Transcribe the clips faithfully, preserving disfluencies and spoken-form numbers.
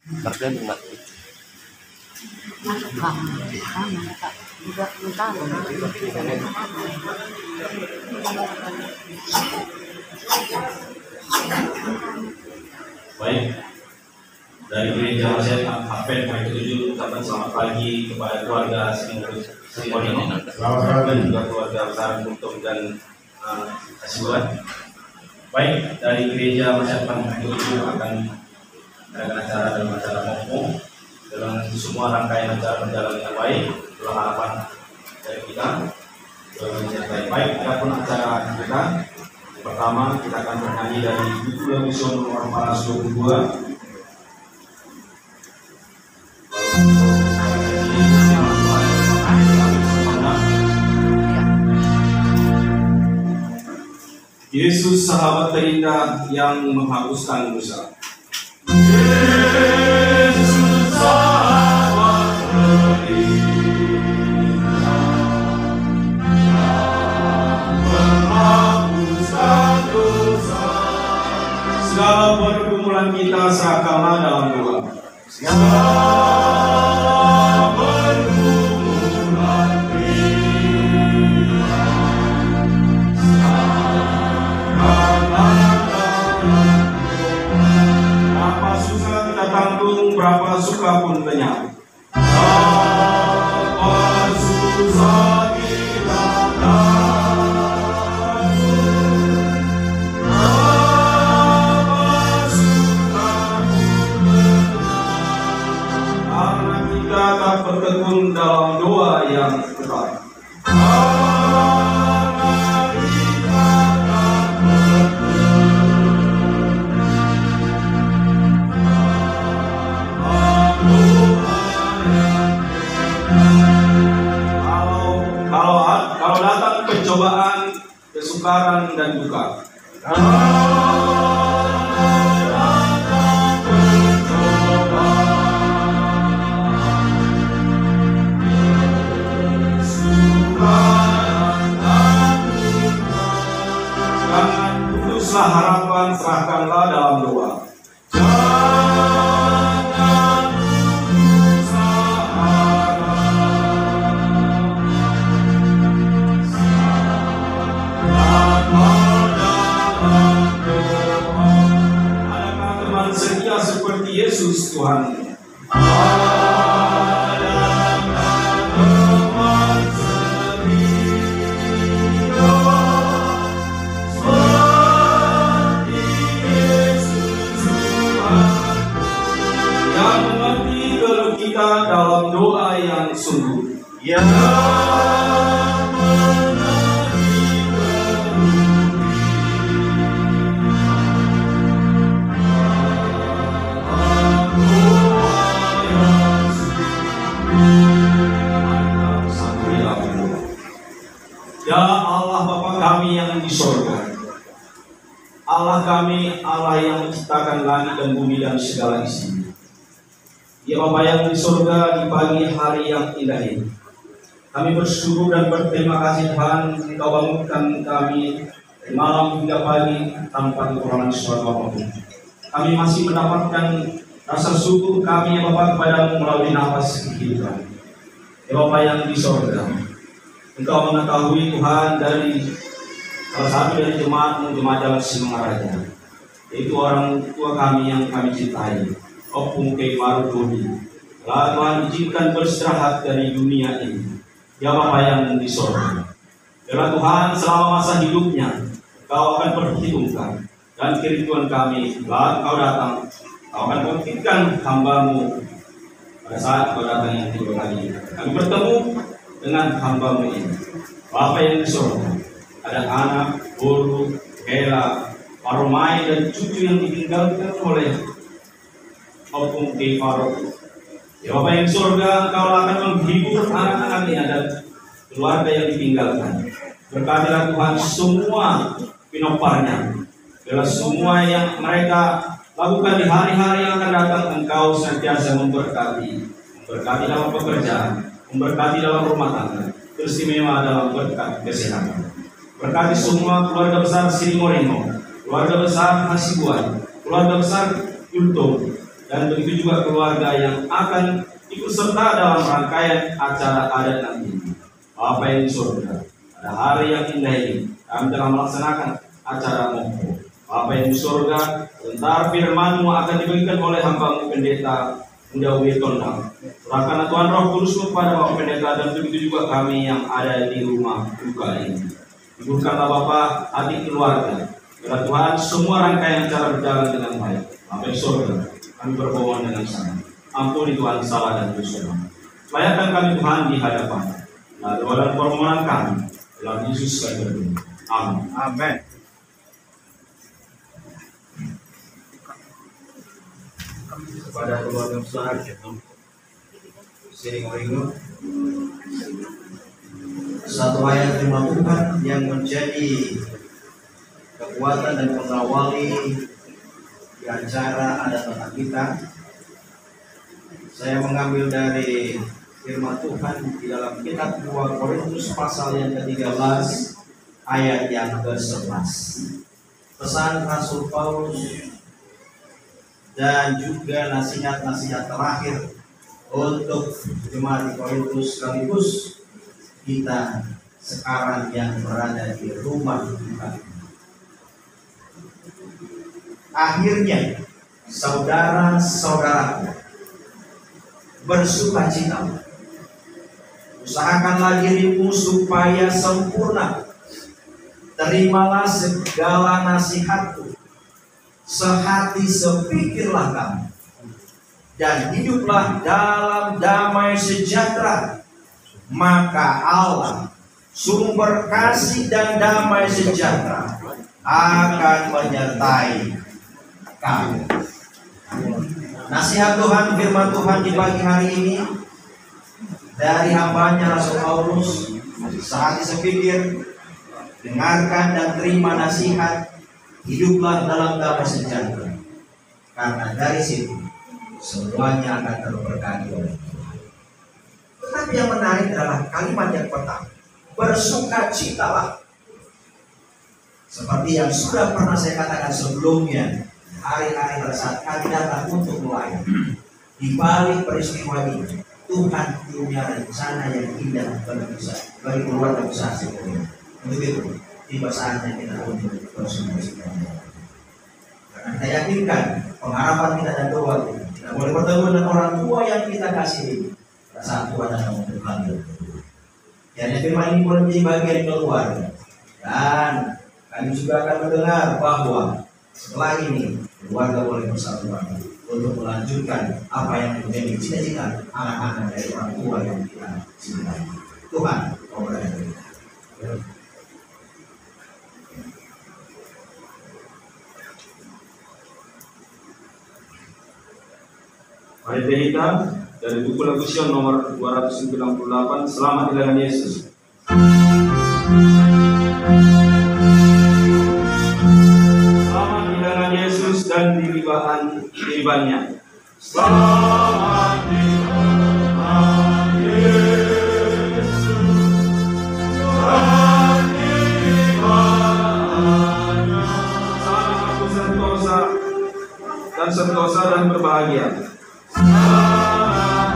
Baik, dari Gereja Masehat Advent Hari Ketujuh, ucapkan selamat pagi kepada keluarga Singor-, Singorino. Selamat pagi. Dan juga keluarga besar Gultom dan, eh, Hasibuan. Baik, dari Gereja Masehat Advent Hari Ketujuh akan ada acara dalam acara Mopo. Dalam semua rangkaian acara berjalan dengan baik, itulah harapan dari kita. Berjalan dengan baik. Baik, adapun acara kita, yang pertama, kita akan bernyanyi dari buku Lagu Sion nomor empat ratus dua puluh dua. Yesus, sahabat terindah yang menghapuskan dosa. Yesus, sahabat terindah yang menghapuskan dosa. Segala pergumulan kita serahkanlah dalam doa. Segala pergumulan kita, segala pergumulan. Berapa susah kita tanggung, berapa suka pun kenyang. Apa susah kita tanggung, apa suka pun tenang, karena kita tak bertekun dalam doa yang tetap. Kalau, kalau, kalau datang pencobaan, kesukaran dan duka. Jangan putuslah harapan, serahkanlah dalam doa. Adakah teman setia seperti Yesus, Tuhan? Yang mengerti keluh kita dalam doa yang sungguh. Yang mengerti keluh kita. Ya Allah, Bapa kami yang di sorga. Allah kami, Allah yang menciptakan langit dan bumi dan segala isinya. Ya Bapa yang di sorga, di pagi hari yang indah ini, kami bersyukur dan berterima kasih, Tuhan, Engkau bangunkan kami dari malam hingga pagi tanpa kekurangan suatu apapun. Kami masih mendapatkan rasa syukur kami, ya Bapa, kepada-Mu melalui nafas kehidupan. Ya Bapa yang di sorga, Engkau mengetahui, Tuhan, dari salah satu dari jemaat-Mu, jemaat Jalan Simangaraja, yaitu orang tua kami yang kami cintai, Ompung Kiai Faruk Budi, telah Tuhan izinkan beristirahat dari dunia ini. Ya Bapa yang di sorga, biarlah Tuhan selama masa hidupnya Engkau akan perhitungkan, dan kerinduan kami, saat Engkau datang, Engkau akan bangkitkan hamba-Mu pada saat Engkau datang yang kedua kali. Kami bertemu dengan hamba-Mu ini. Bapa yang di sorga, ada anak, boru, hela, parumaen, dan cucu yang ditinggalkan oleh Ompung Kiai Faruk. Ya Bapa yang di sorga, Engkau akan menghibur anak-anaknya dan keluarga yang ditinggalkan. Berkatilah Tuhan semua pinomparnya. Biarlah semua yang mereka lakukan di hari-hari yang akan datang, Engkau senantiasa memberkati. Memberkati dalam pekerjaan, memberkati dalam rumah tangga, teristimewa dalam berkat kesehatan. Berkati semua keluarga besar Sirimoringo, keluarga besar Hasibuan, keluarga besar Yulto, dan begitu juga keluarga yang akan ikut serta dalam rangkaian acara adat nanti. Bapa yang di surga, pada hari yang indah ini, kami telah melaksanakan acara Mompo. Bapa yang di surga, sebentar firman-Mu akan dibagikan oleh hamba-Mu Pendeta Muda Wirtonang. Serahkanlah Tuhan Roh Kudus-Mu kepada Bapak Pendeta dan begitu juga kami yang ada di rumah duka ini. Hiburkanlah Bapa hati keluarga. Biarlah Tuhan semua rangkaian acara berjalan dengan baik. Bapa yang di surga, kami bermohon dengan sangat. Ampuni Tuhan salah dan dosa kami. Layakkan kami Tuhan di hadapan. Nah, doa dan permohonan kami dalam Yesus kami berdoa. Amin. Amin. Kepada keluarga besar Siringorigo, satu ayat firman Tuhan yang menjadi kekuatan dan pengawali di acara adat Batak kita. Saya mengambil dari firman Tuhan di dalam kitab dua Korintus pasal yang ketiga belas ayat yang kesebelas. Pesan Rasul Paulus dan juga nasihat-nasihat terakhir untuk jemaat di Korintus, sekaligus kita sekarang yang berada di rumah Tuhan. Akhirnya, saudara-saudaraku, bersukacitalah. Usahakanlah dirimu supaya sempurna. Terimalah segala nasihatku. Sehati sepikirlah kamu, dan hiduplah dalam damai sejahtera. Maka Allah, sumber kasih dan damai sejahtera, akan menyertai kamu. Nasihat Tuhan, firman Tuhan di pagi hari ini dari hambanya Rasul Paulus, sehati sepikir, dengarkan dan terima nasihat, hiduplah dalam damai sejahtera. Karena dari situ, semuanya akan terberkati oleh Tuhan. Tetapi yang menarik adalah kalimat yang pertama, bersukacitalah. Seperti yang sudah pernah saya katakan sebelumnya, hari-hari pada saat kami datang untuk melayani, di balik peristiwa ini, Tuhan punya rencana yang indah bagi besar, bagi keluarga besar Siringorigo. Untuk itu, tiba saatnya kita untuk bersukacita. Karena kita yakinkan pengharapan kita dan doa kita, kita boleh bertemu dengan orang tua yang kita kasihi. Pada saat Tuhan datang untuk kami, kiranya firman ini boleh menjadi bagian keluarga. Dan kami juga akan mendengar bahwa setelah ini keluarga boleh bersatu lagi untuk melanjutkan apa yang menjadi cita-cita anak-anak dari orang tua yang kita cintai. Tuhan memberkati kita. Mari kita dari buku Lagu Sion nomor dua ratus sembilan puluh delapan, Selamat di dalam Yesus. Selamat di dalam Yesus dan di libaan, di libaannya. Selamat di dalam Yesus dan di libaannya. Selamat bersentosa dan sentosa dan berbahagia. Selamat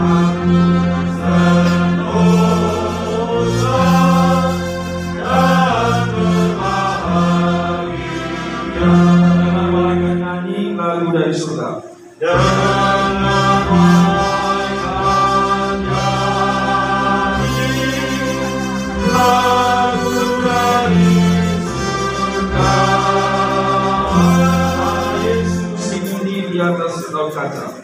bersentosa dan berbahagia. Dengan malaikat nyanyi lagu dari surga. Yesus dipuji di atas laut kaca.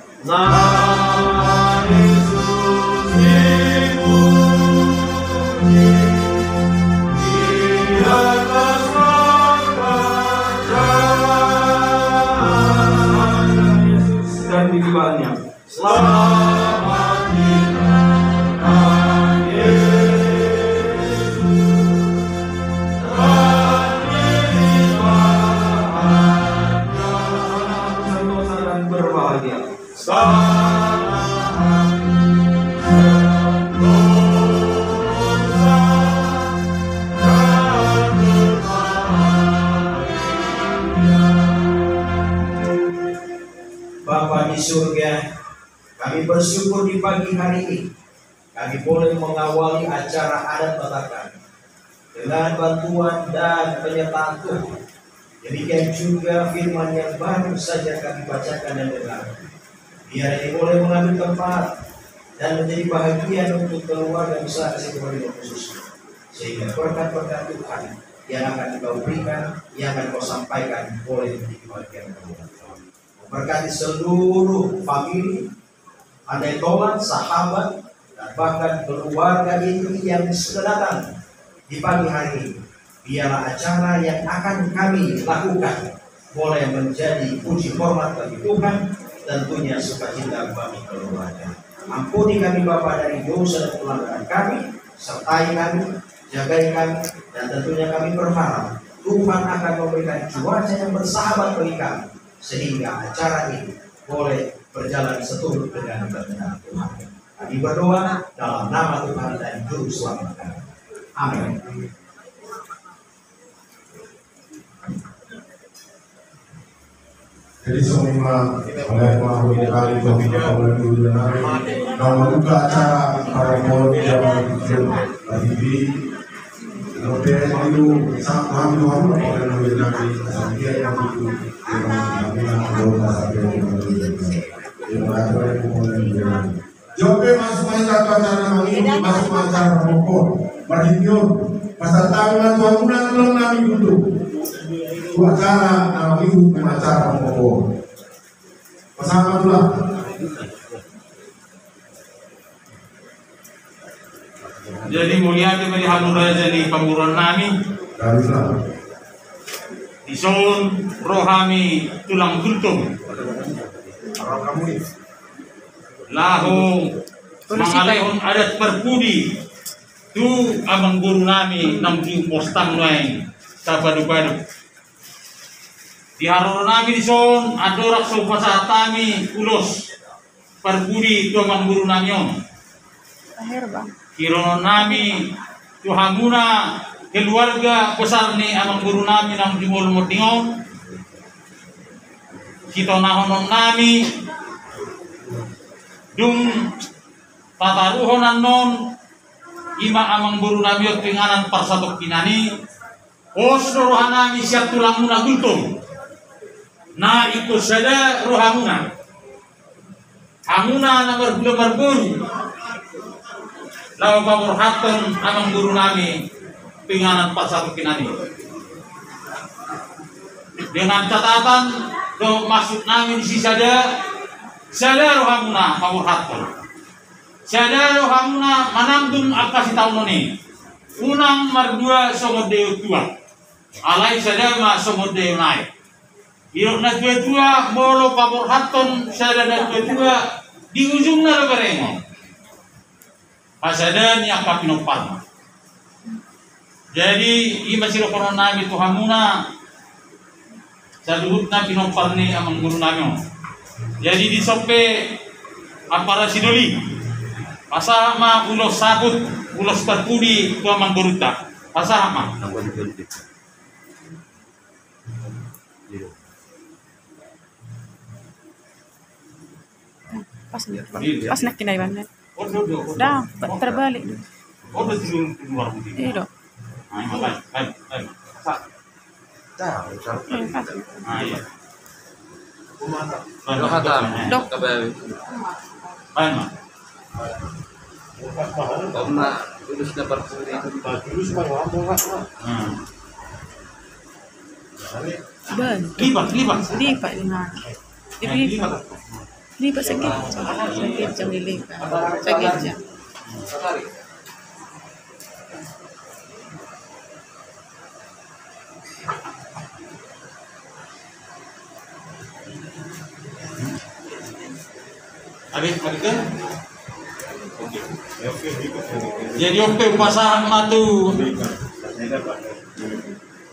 Dan di libaannya. Selamat di dalam Yesus. Selamat di dalam Yesus. Sentosa dan berbahagia. Selamat di dalam Yesus. Bapa di surga, Kami bersyukur di pagi hari ini, kami boleh mengawali acara adat Batak kami dengan bantuan dan penyertaan Tuhan. Demikian juga firman yang baru saja kami bacakan dan dengar. Biar ini boleh mengambil tempat dan menjadi bahagian untuk keluarga besar Situmorang khususnya. Sehingga berkat-berkat Tuhan yang akan Engkau berikan, yang akan Engkau sampaikan, boleh menjadi bagian keluarga. Memberkati seluruh famili, handai tolan, sahabat, dan bahkan keluarga inti yang sudah datang di pagi hari ini. Biarlah acara yang akan kami lakukan boleh menjadi puji hormat bagi Tuhan, tentunya sukacita bagi keluarga. Ampuni kami, Bapa, dari dosa dan pelanggaran kami, sertai kami, jagai kami, dan tentunya kami berharap Tuhan akan memberikan cuaca yang bersahabat bagi kami, sehingga acara ini boleh berjalan seturut dengan kehendak Tuhan. Kami berdoa dalam nama Tuhan dan Juru Selamat kami. Amin. Jadi songon i ma, oleh ma hami di kali, kami di kami di kami, na mambuka acara parpudi di jaman di Oke, itu sama Tuhan, Bapak dan Ibu yang kami sampaikan, itu yang kami lakukan sampai dengan itu. Terima kasih. Jope masuk acara, acara mangido, masuk acara pokok. Marhite on, pasahat hami ma tu hamuna, tolong nami tutup. Tu acara na mangido, tu acara pokok. Pasahat ma tulang. Jadi mauliate ma di hamu raja ni pamoruon nami. Dison ro hami tulang Gultom laho mangalehon adat parpudi tu amangboru nami naung diumbostang nuaeng, Tapadupadu. Di haroro nami dison, andorang so hupasahat hami ulos parpudi tu amangboru nami on, hironon nami tu hamuna keluarga besar ni amangboru nami naung jumolo monding on, sitonahonon nami dung tataruhon annon, i ma amangboru nami on tu inganan parsatongkinan i. Pos do roha nami sian tulangmuna Gultom, na ingkon sada rohamuna, hamuna na marhula marboru, laho paborhathon amangboru nami tu inganan parsatongkinan i. Dengan catatan dohot maksud nami disi sada, sada rohamuna paborhathon. Sada rohamuna mananggom angka sitaonon i. Unang mardua songon daion tua, alai sada ma songon daion aek. Didok natuatua, molo paborhathon sada natuatua, di ujungna do berengon. Hasada ni angka pinomparna. Jadi i ma sidohonon nami tu hamuna, saluhutna pinompar ni amangboru nami on. Jadi dison pe ampara sidoli, pasahat ma ulos saput, ulos parpudi tu amangborunta. Pasahat ma. Pas, pas nangkin na iban. Dah, terbalik. Iya, dok. Iya, pas. Dok. Om na tulus na parpudi. Lipat, lipat. Lipat, lipat. Lipat. Lipat sakencang. Sakencang, lipat. Sakencang. Jadi on pe hupasahat ma tu,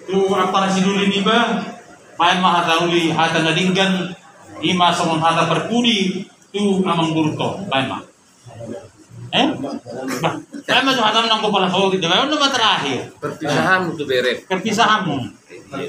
tu ampara sidoli niba, baen ma hata uli, hata na denggan, i ma songon hata parpudi tu amangborunta on, baen ma. Eh? Bah, kan masuk hatam nang kepala kori, dia kan nama terakhir. Perpisahanmu tu bere. Perpisahanmu.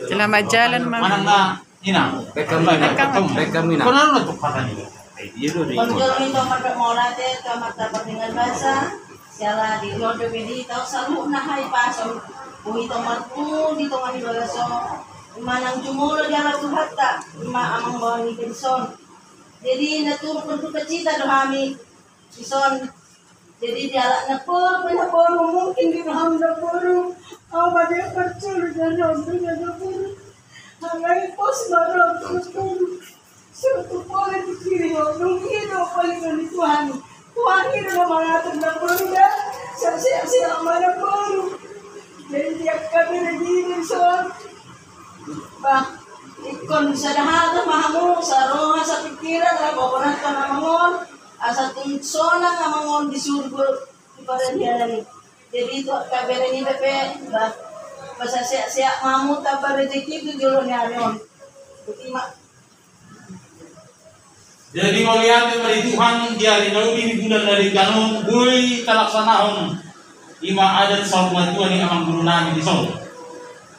Selamat jalan, Mam. Mana na, ina. Rekam, rekam, rekam, ina. Kau naruh tu kata ni. Parjolo i tong mandok mauliate tu Amanta Pardenggan Basa, siala di rodo be di tau saluhutna hahipason, boi tong marpungu di tonga ni bagas on, ima nang jumolo dialap Tuhanta, ima amang boru ni Benson. Jadi na turut berdukacita do hami, Benson. Jadi dialap na por, pe na por, mungkin di roham na por, au ma dia parjolo di roham na por. Alai pos ma roham na por. Suruh tu pole tu kiri, nungi do paling di Tuhan. Tuhan i do na mangatur na por da. Siap-siap ma na por. Jadi dia kami lagi Benson. Bah, ingkon sada hata ma hamu, saroha sapingkiran, lah, pokokna tong amang on. Asa tung sonang amang on di surgo, di paradianan i. Jadi tu angka bere niba pe, bah, pasasehat-sehat ma hamu, tamba rejeki tu jolo ni ari on. Boti ma. Jadi mauliate ma di Tuhan, di ari na uli, di bulan na denggan on boi talaksanahon ima adat saur matua ni amang boru nami dison.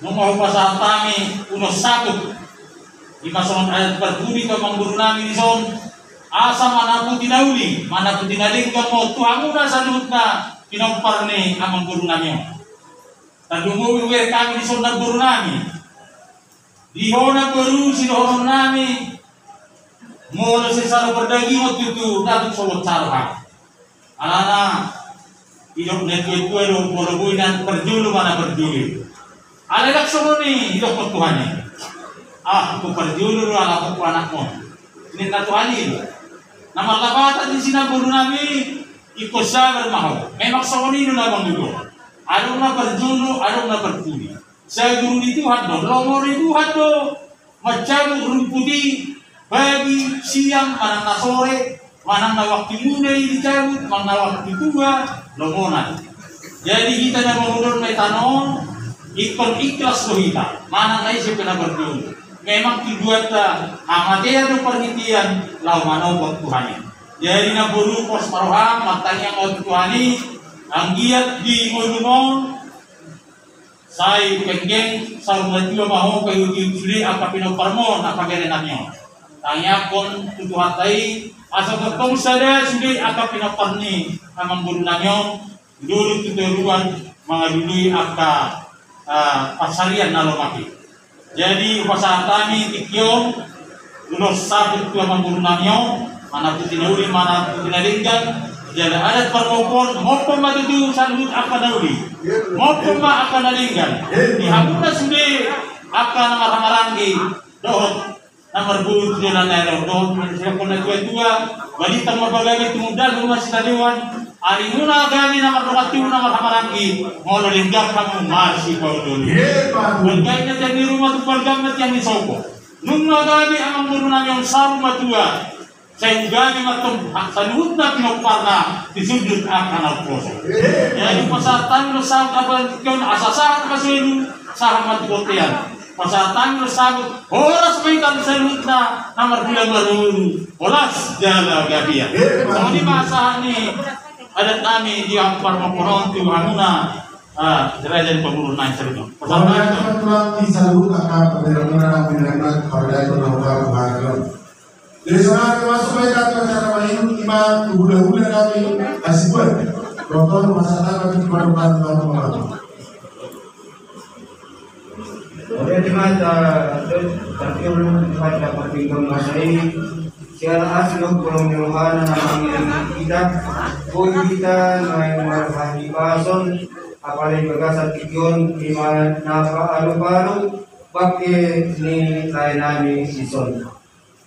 Nunga hupasahat hami ulos saput, ima songon adat parpudi tu amang boru nami dison, asa manaputi na uli, manaputi na denggan ma on tu hamuna saluhutna pinompar ni amang boru nami on. Tarlumobi hubereng hami dison namboru nami. Di ho namboru, sidohonon nami, molo sesaro pardagingon tutu, ndang tung so bonsar hami. Alana didok na tua-tua do, molo boi na parjolo ma na parjolo. Alai ndang songon i didokkon Tuhan i. Ah, ingkon parjolo do alapon tu anakmu, ninna Tuhan i. Na marlapatan disi namboru nami, ingkon sabar ma ho. Memang songon i do na manggogo. Adong na parjolo, adong na parpudi. Sai guru ni Tuhan do, lomo ni Tuhan do mancabut rumput i, pagi, siang, manang na sore, manang na waktu muda i dicabut, manang na waktu tua, lomona. Jadi hita na mangudon na i tano on, ingkon ikhlas do hita, manang na ise pe na parjolo. Memang tujuanta hamatean do parhitean laho manopak Tuhan i. Jadi namboru, pos ma roham, martangiang ma ho tu Tuhan i, anggiat di ngolum on, sai penggeng saur matua ma ho, paihutihut sude angka pinomparmon, angka bere nami on. Tangiangkon tu Tuhanta i, asa tongtong sada sude angka pinompar ni amang boru nami on, tu dolok tu toruan, mangalului angka, ah, pansarian na lomak i. Jadi hupasahat hami tingki on ulos saput tu amang boru nami on, manaputi na uli, manaputi na denggan. Jala adat parmompon, mompon ma tutu saluhut angka na uli, mompon ma angka na denggan di hamuna sude angka na marhahamaranggi dohot na marboru tu joloan ni ari on, dohot manaksihon na tua-tua. Balintang ma pagabe, tumundalhon ma sitadoan. Arimuna gabe na mardongan tubu, na marhahamaranggi, molo denggan hamu marsipaolo-olo. Balga i na tiang ni ruma, tung balgam na tiang ni sopo. Nunga gabe amang boru nami on saur matua, sai gabe ma antong saluhutna pinomparna di sundut angka na umposo. Jadi hupasahat hami do sahat, apalagi tingki on, asa sahat ma solu, sahat ma tu bontean. Hupasahat hami do sahat, horas ma hita saluhutna na marhula marboru, horas jala gabe. Songon i ma sahat ni adat nami di parmompon on tu hamuna, ah, raja ni pamoruon nami saluhutna. Pasahat hami. Mauliate ma tulang di saluhut angka pambahenanmuna, nang pambahenan pardalanan na hurang tu hami on. Jadi songon i ma masuk ma hita tu acara main, ima tu hulahula nami hasibuan. Tonton masa tangga tu baru baru baru baru. Oke, terima kasih. Tapi ulun pada pertimbang masa ini, sial asli belum dirohana nama kita, pun kita main marhahipason, apalagi bagasan tingki on, ima na paalu-alu, bangke ni lae nami dison.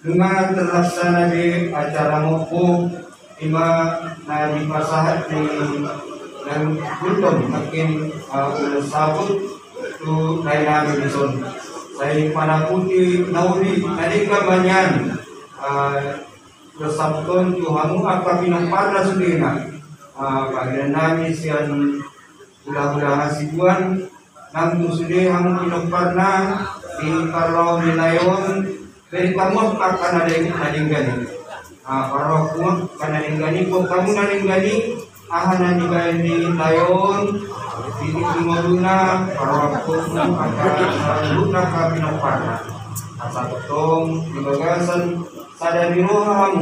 Nunga terlaksana be acara mompo, ima na dipasahat ni nang Gultom, makin, ah, ulos saput tu lae nami dison. Sai manaputi na uli, na denggan ma nian, ah, ulos saput on tu hamu angka pinomparna sudena. Ah, panggilan nami sian hulahula hasibuan, nang tu sude hamu pinomparna, di parrohahon ni lae on, bere hamu angka na deng-, na denggan i. Ah, parrohahon hamu angka na denggan i, boan hamu na denggan i, aha na nibaen ni lae on di tingki ngoluna, parrohahon hamu angka na denggan, angka pinomparna. Asa tongtong di bagasan sada ni roha hamu.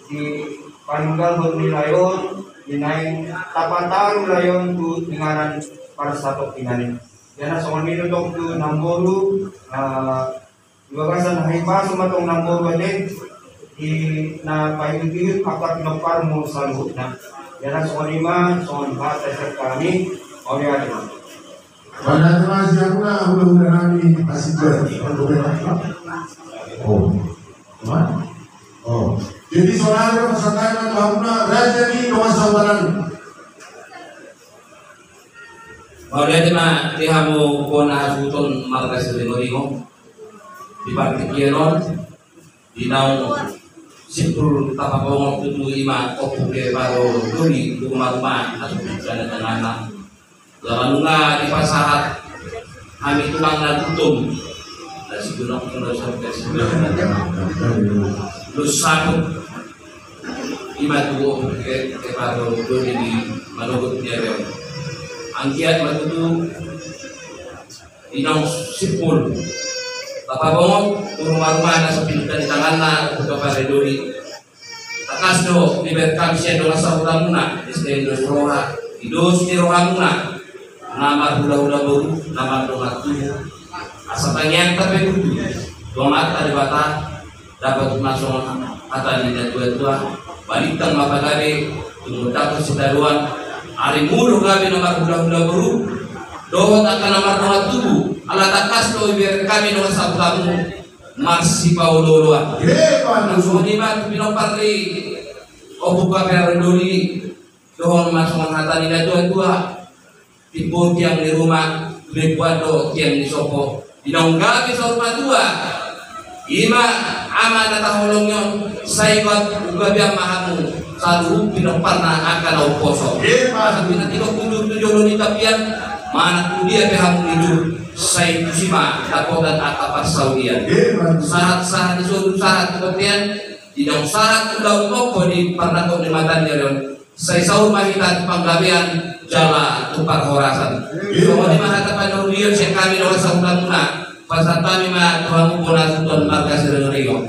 Di panunggal hot ni lae on, di naeng tapataru lae on tu inganan parsatongkinan i. Jala songon i do tong tu namboru, ah, di bagasan hahipason ma tong namboru ate, di na paihutihut angka pinomparmu saluhutna. Jala songon i ma, songon hata sian hami, mauliate ma. Pada teman siapuna hulahula nami masih ber-, oh. Teman? Oh. Jadi saudara pasangan hamuna raja ni dongan saudara. Mauliate ma di hamu bona hasuhuton marga Siringoringo. Di partingkian on, di naung simpul tapabongok tutu i ma Ompu Keparo Doli tu rumah-rumah atau di sana tengahna. Jala nunga dipasahat hami tulang na tutu. Na sigunok tulang sampai sigunok. Lus saput i ma tu Ompu Keparo Doli di manogot ni ari on. Anggiat ma tutu i naung simpul tapabongok tu rumah-rumah na sapinutan di tanganna Ompu Keparo Doli. Tangkas do dibereng hami sian dongan sahutamuna, di setiap dos roha, di dos ni rohamuna, na marhulahula boru, na mardongan tubu. Asa tangiangta pe tutu tu Amanta Debata, dapot ma songon hata ni natua-tua, balintang ma pagabe, tumundalhon sitadoan, ari mulak gabe na marhulahula boru dohot angka na mardongan tubu. Ala tangkas do dibereng hami dongan sahutamu marsipaolo-oloan. Songon i ma tu pinompar ni Ompu Keparo Doli, dohonon ma songon hata ni natua-tua. Timbo tiang ni ruma, tumimbo do tiang ni sopo. Di naung gabe saur matua, i ma ama na taholongi on, sai gabe ugabean ma hamu saluhut pinomparna angka na umposo. Asa pinantikan tu jolo ni tapian, manang tu dia pe hamu nidok, sai tusi ma dapotan angka parsaulian. Sahat-sahat ni solu sahat tu bontean, di naung sahat tu daun lompo di parnangkok ni mata ni ari on. Sai saur ma hita tu panggabean jala tu parhorasan. Songon i ma hata panurion sian hami dongan sahutamuna. Pasahat hami ma tu hamu bona hasuhuton marga Siringoringo.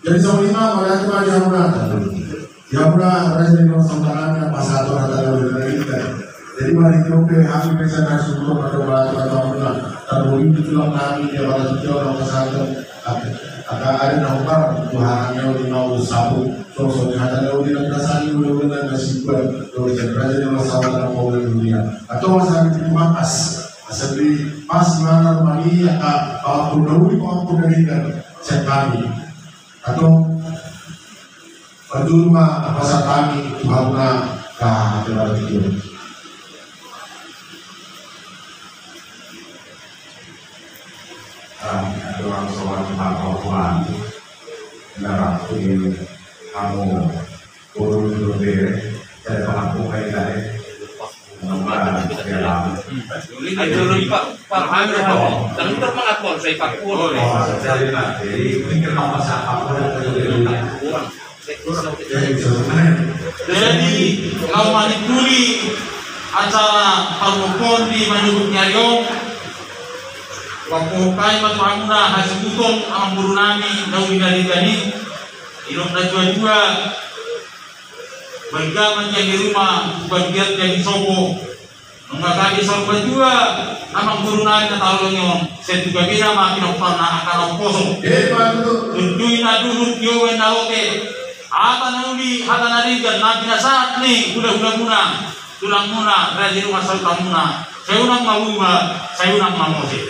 Jadi songon i ma, mauliate ma di hamuna. Di hamuna raja ni dongan sahutamuna, pasahaton hata na uli na ingkon. Jadi mari tong pe hami pe sada suruh pada mauliate ma tu hamuna. Tarlumobi tu tulang nami di Abala Tujuh, na pasahaton. Angka ari na hombar tu hahangeo di mau sapu. Songon i hata na uli na pinasadi, uli-uli na nasibua. Songon i raja ni dongan sahutamuna na pauli dunia. Atau masa di Tumakas. Asa di pas mana rumani angka pangapul na uli, pangapul na ringan. Sian hami. Atau panjuru ma pasahat hami tu hamuna ka hati barat itu. Ah, aturan soal pengetahuan. Narap ini kamu turun dulu deh. Saya pengapung kayak tadi. Nambah dalam. Ini dulu, Pak, Pak Hamid, Pak. Tentu mengapa saya Pak Pur? Oh, jadi nanti mikir apa siapa pun yang terjadi. Jadi, laho manituli acara parmukon di manurut nyari on. Waktu kai matuamuna hasuhuton amangboru nami na uli na ringan i. Inong na dua-dua. Balga ma tiang ni ruma, balga tiang ni sopo. Nunga gabe saur matua amangboru nami na taholongi on, sai tu gabena ma pinomparna angka na umposo. Tuntui na duhut, tioban na ope, hata na uli, hata na denggan, na pinasahat ni hulahulamuna, tulangmuna, raja ni dongan sahutamuna, sai unang ma buha, sai unang ma mose.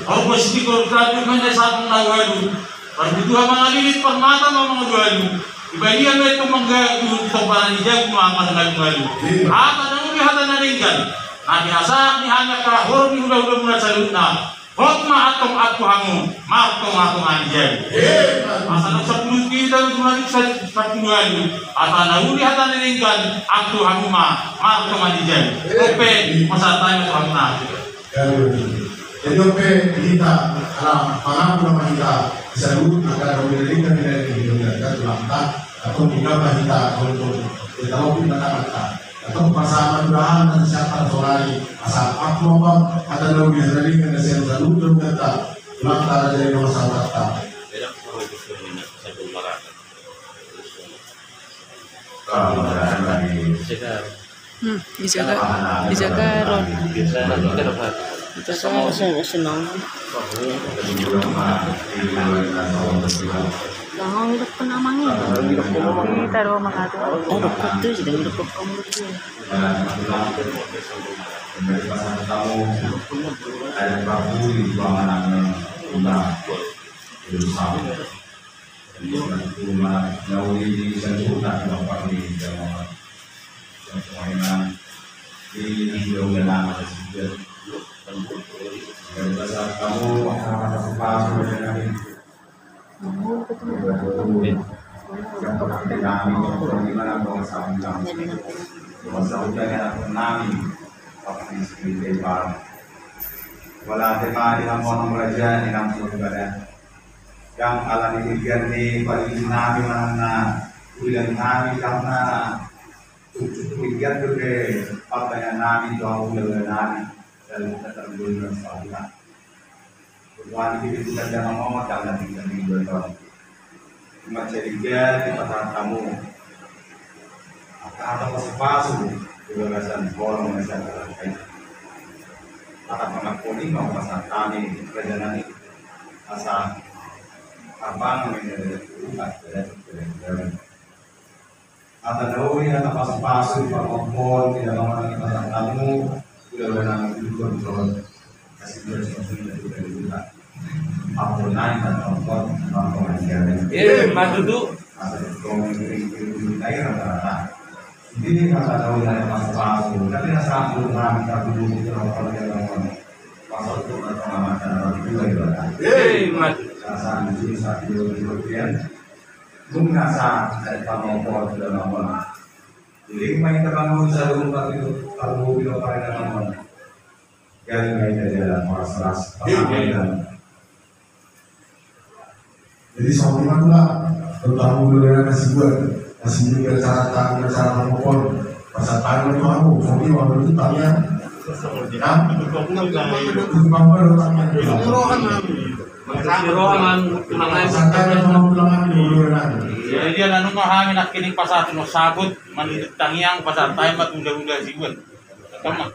Arupa sitiko rutadu mende sapung na ualu. Parbutuha mangalilit, parmata ma mangalualu. Ibadia ma itu manggagu, tombana ni jabu ma mangalualu. Hata na uli, hata na denggan, na pinasahat ni hami angka horong ni hulahulamuna saluhutna. Hot ma antong tu hamu martongatonga ni jabu. Asa na sampulu hita, tu na sampulu alu. Hata na uli, hata na denggan, tu hamu ma martonga ni jabu. Ope, pasahat hami tu hamuna. Jadi ope hita, ala mangaku nama hita, saluhut angka na uli na denggan di hita, di hita, di hita, tulangta, atau hita ma hita, untuk hita mau hita tangan ta. Atau pasahat ma tu hami na siapa sonari, asa apu apa, hata na uli na denggan, na sian saluhut, tulangta, tulangta, jadi nama sahabat ta. Tidak perlu disebut, saya belum marah. Hmm, dijaga, dijaga ron. Dijaga ron. Senang. Jangan hidup penamangnya. Ini taruh mangatu. Oh, dokter tuh, sedang dokter kamu tuh. Wala te ma di hamon raja ni nang surga da. Dang ala ni pikiran ni paliling nami manang na ulilang nami dang na. Tujuh pikiran tu pe partanya nami tu ulilang nami. Dan kita terguna sauna. Tuhan di pikiran dan ngomong dan nanti kami dua tahun. Ima cariga di pasahat hamu. Angka hata pasupasu di bagasan bolon na sian Tuhan. Hata pangampuni ma pasahat hami raja nami. Asa abang mengenai Tuhan. Hata dauri, hata pasupasu di pangampun di dalam hata pasahat hamu. Udah udah nang ikut kontrol. Eh, maju tu. Eh, maju. Jadi, main terbangun satu tempat itu, kalau mobil apa yang terbangun. Jadi, main dari dalam horas-horas. Iya, iya. Jadi, songon i ma tulang, terutama dulu yang kasih buat, kasih juga cara tangan, cara mengkopol, pasal tangan itu aku, songon i ma dulu tangan. Hah? Itu bang baru tangan. Rohan, rohan, rohan. Pasal tangan sama tulang aku dulu yang. Ya, dia nanu ma hami nangkining pasahat sabut, manunjuk tangiang, pasahat tangiang, ma tunda-tunda sibuan. Tama.